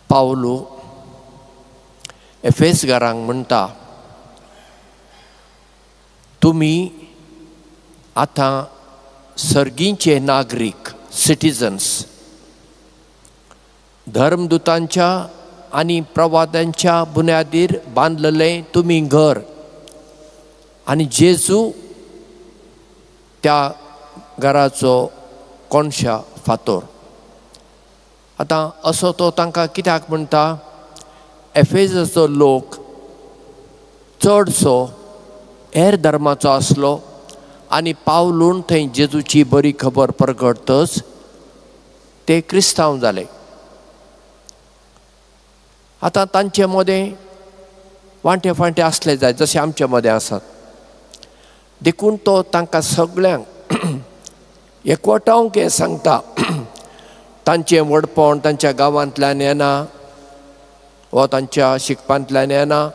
पावलू एफेसगारांक म्हणटा, तुमी आतां सर्गींचे नागरीक, सिटिजन्स, धर्मदूतांच्या आनी प्रवादांच्या बुन्यादीर बांदलेलें तुमी घर, आनी जेजू त्या घराचो कोणशा फातोर. आतां असो तो तांकां कित्याक म्हणटा? एफेजाचो लोक चडसो हेर धर्माचो आसलो आनी पावलून थंय जेजूची बरी खबर परगटतच ते क्रिस्तांव जाले. आतां तांचे मदें वांटे फांटे आसले जाय जशे आमचे मदें आसात. देखून तो तांकां सगळ्यांक एकवटावंक हें सांगता. तांचें व्हडपण तांच्या गांवांतल्यान येना वा तांच्या शिकपांतल्यान येना,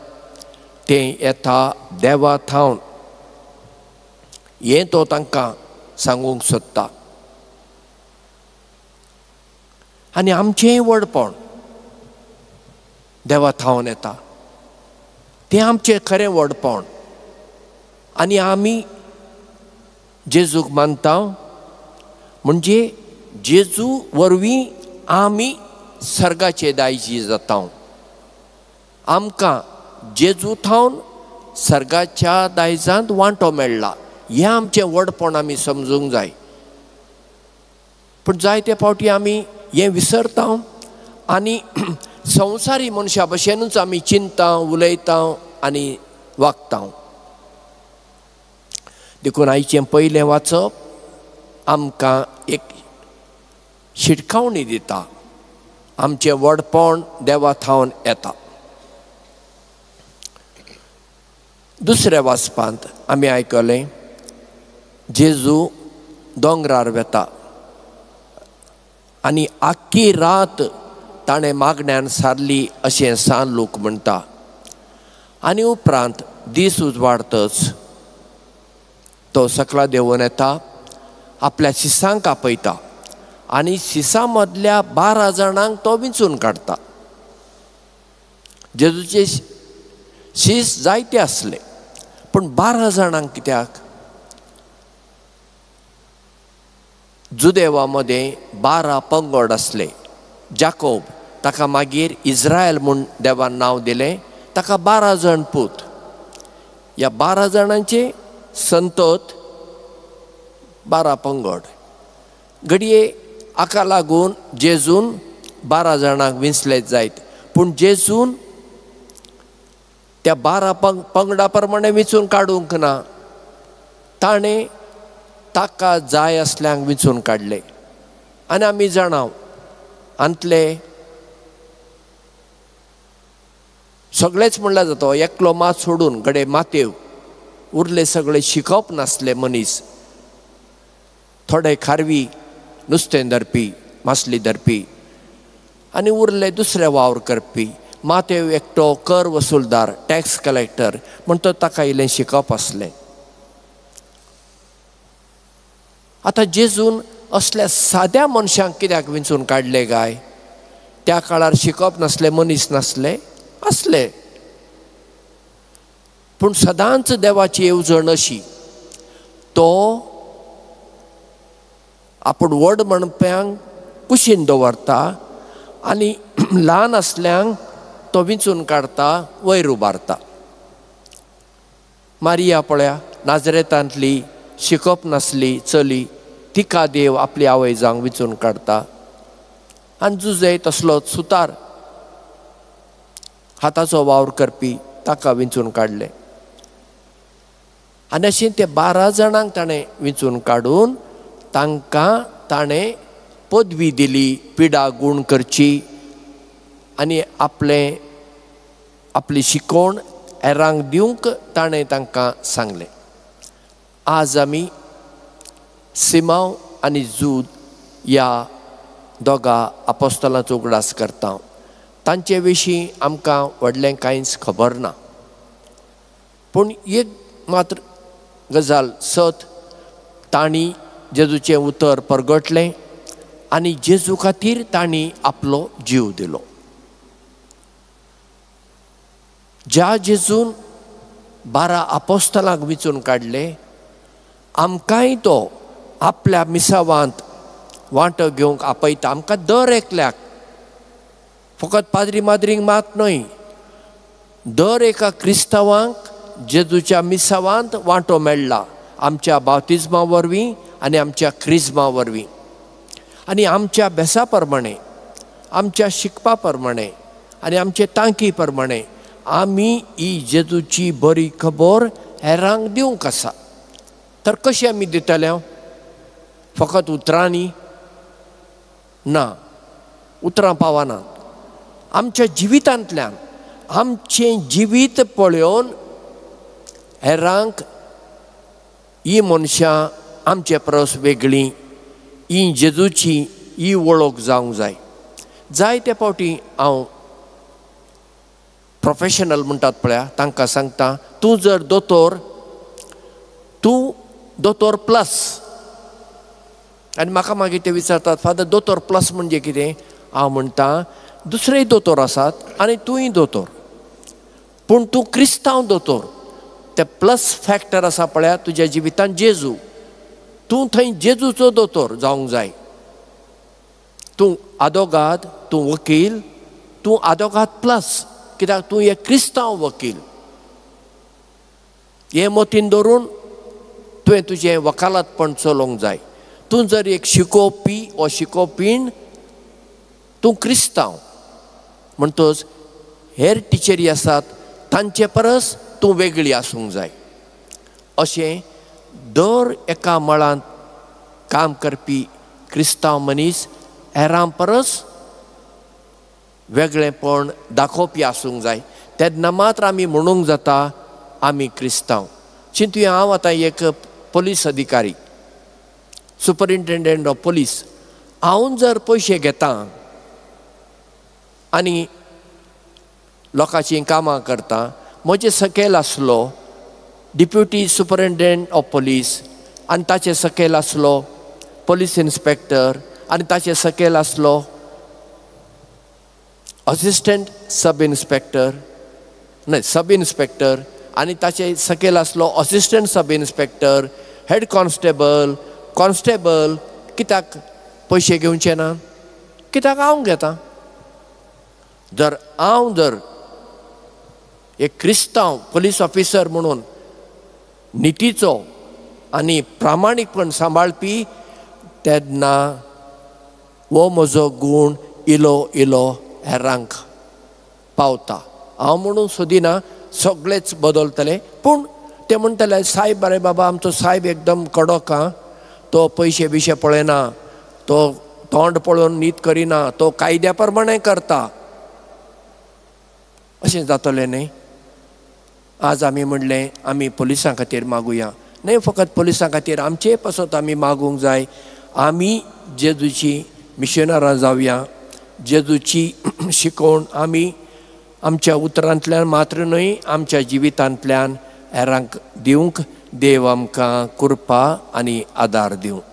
तें येता देवा थावन, हें तो तांकां सांगूंक सोदता. आनी आमचेंय व्हडपण देवा थावन येता, तें आमचें खरें व्हडपण. आनी आमी जेजूक मानता म्हणजे जेजू वरवीं आमी सर्गाचे दायजी जाता. आमकां जेजू थावन सर्गाच्या दायजांत वांटो मेळ्ळा, हें आमचें व्हडपण आमी समजूंक जाय. पूण जायते फावटी आमी हें विसरता आनी संवसारी मनशा भशेनूच आमी चिंता, उलयता आनी वागता. देखून आयचें पयलें वाचप आमकां एक शिटकावणी दिता, आमचें व्हडपण देवा थावन येता. दुसऱ्या वाचपांत आमी आयकलें जेजू दोंगरार वेता आनी आख्खी रात ताणें मागण्यान सारली अशें सान लोक म्हणटा. आनी उपरांत दीस उजवाडतच तो सकला देंवून येता, आपल्या शिसांक आपयता आनी शिसां मदल्या 12 जाणांक तो विंचून काडटा. जेजूचे शीस जायते आसले पूण 12 जाणांक कित्याक? जुदेवा मदें 12 पंगड आसले. जाकोब ताका मागीर इज्रायल म्हूण देवान नांव दिलें, ताका 12 जाण पूत. ह्या 12 जाणांचे संतत 12 पंगड. घडये हाका लागून जेजून 12 जाणांक विंचले जायत, पूण जेजून त्या 12 पंगडा प्रमाणे विंचून काडूंक ना, ताणें ताका जाय असल्यांक विंचून काडले. आनी आमी जाणा आंतले सगळेच म्हणल्यार जाता, एकलो मात सोडून घडये मातेव, उरले सगळे शिकप नासले मनीस, थोडे खारवी नुस्तें धरपी, मासली धरपी, आनी उरले दुसरे वावर करपी. मातेव एकटो कर वसुलदार, टॅक्स कलेक्टर, म्हणटो ताका इल्लें शिकप आसलें. आतां जेजून असल्या साद्या मनशांक कित्याक विंचून काडले काय? त्या काळार शिकप नासले मनीस नासले आसले, पूण सदांच देवाची येवजण अशी, तो आपूण व्हड म्हणप्यांक कुशीन दवरता आनी ल्हान आसल्यांक तो विंचून काडटा, वयर उबारता. मारिया पळया, नाजरेतांतली शिकप नासली चली, तिका देव आपली आवय जावंक विंचून काडटा. आनी जुजे तसलो सुतार, हाताचो वावर करपी, ताका विंचून काडलें. आनी अशें ते 12 जाणांक ताणें विंचून काडून तांकां ताणें पदवी दिली, पिडा गूण करची आनी आपलें आपली शिकवण हेरांक दिवंक ताणें तांकां सांगलें. आज आमी सिमांव आनी जूद ह्या दोगा आपोस्तलांचो उगडास करता. तांचे विशीं आमकां व्हडलें कांयच खबर ना, पूण एक मात्र गजाल सत, तांणी जेजूचें उतर परगटलें आनी जेजू खातीर तांणी आपलो जीव दिलो. ज्या जेजून 12 आपोस्तलांक विंचून काडले, आमकांय तो आपल्या मिसावांत वांटो घेवंक आपयता. आमकां दर एकल्याक, फकत पाद्री माद्रींक मात न्हय, दर एका क्रिस्तांवांक जेजूच्या मिसावांत वांटो मेळ्ळा आमच्या बाप्तिज्मा वरवीं आनी आमच्या क्रिज्मा वरवीं. आनी आमच्या भेसा प्रमाणे, आमच्या शिकपा प्रमाणे आनी आमचे तांकी प्रमाणे आमी ही जेजूची बरी खबर हेरांक दिवंक आसा. तर कशी आमी दितले? फकत उतरांनी ना, उतरां पावना. आमच्या जिवितांतल्यान, आमचें जिवीत पळोवन हेरांक ही मनशां आमचे परस वेगळीं, ही जेजूची ही वळख जावंक जाय. जायते फावटी हांव प्रोफेशनल म्हणटात पळया तांकां सांगता, तूं जर दोतोर, तूं दोतोर प्लस. आनी म्हाका मागीर ते विचारतात, फादर दोतोर प्लस म्हणजे कितें? हांव म्हणटा दुसरेय दोतोर आसात आनी तूंय दोतोर, पूण तूं क्रिस्तांव दोतोर. ते प्लस फॅक्टर आसा पळया तुज्या जिवितांत जेजू, तूं थंय जेजूचो दोतोर जावंक जाय. तूं आदोगाद, तूं वकील, तूं आदोगाद प्लस, कित्याक तूं एक क्रिस्तांव वकील. हें मतीन दवरून तुवें तुजें वकालतपण चलोवंक जाय. तूं जर एक शिकोवपी वो शिकोवपीण, तूं क्रिस्तांव म्हणटच हेर टिचरी आसात तांचे परस तूं वेगळी आसूंक जाय. अशें दर एका मळांत काम करपी क्रिस्तांव मनीस हेरां परस वेगळेपण दाखोवपी आसूंक जाय. तेन्ना मात्र आमी म्हणूंक जाता आमी क्रिस्तांव. चिंतुया, हांव आतां एक पोलीस अधिकारी, सुपरिंटेंडंट ऑफ पोलीस, हांव जर पयशे घेता आनी लोकांचीं कामां करता, म्हजे सकयल आसलो डिप्युटी सुपरिंटेंडंट ऑफ पोलीस आनी ताचे सकयल आसलो पोलीस इन्स्पेक्टर आनी ताचे सकयल आसलो असिस्टंट सब इन्स्पेक्टर, न्हय सब इन्स्पेक्टर, आनी ताचे सकयल आसलो assistant sub inspector, head constable, constable, कित्याक पयशे घेवचे ना? कित्याक हांव घेता? जर हांव जर एक क्रिस्तांव पोलीस ऑफिसर म्हणून नितीचो आनी प्रामाणीकपण सांबाळपी, तेन्ना हो म्हजो गूण इलो इलो हेरांक पावता. हांव म्हणून सोदिना सगळेच बदलतले, पूण ते म्हणटले सायब बरे बाबा, आमचो सायब एकदम कडक आं, तो पयशे बिशे पळयना, तो तोंड पळोवन नीत करिना, तो कायद्या प्रमाणे करता. अशें जातलें न्हय? आज आमी म्हणलें आमी पोलिसां खातीर मागुया. न्हय फकत पोलिसां खातीर, आमचे पासत आमी मागूंक जाय. आमी जेजूची मिशनरां जावया, जेजूची शिकोवण आमी आमच्या उतरांतल्यान मात्र न्हय, आमच्या जिवितांतल्यान हेरांक दिवंक देव आमकां कृपा आनी आदार दिवं.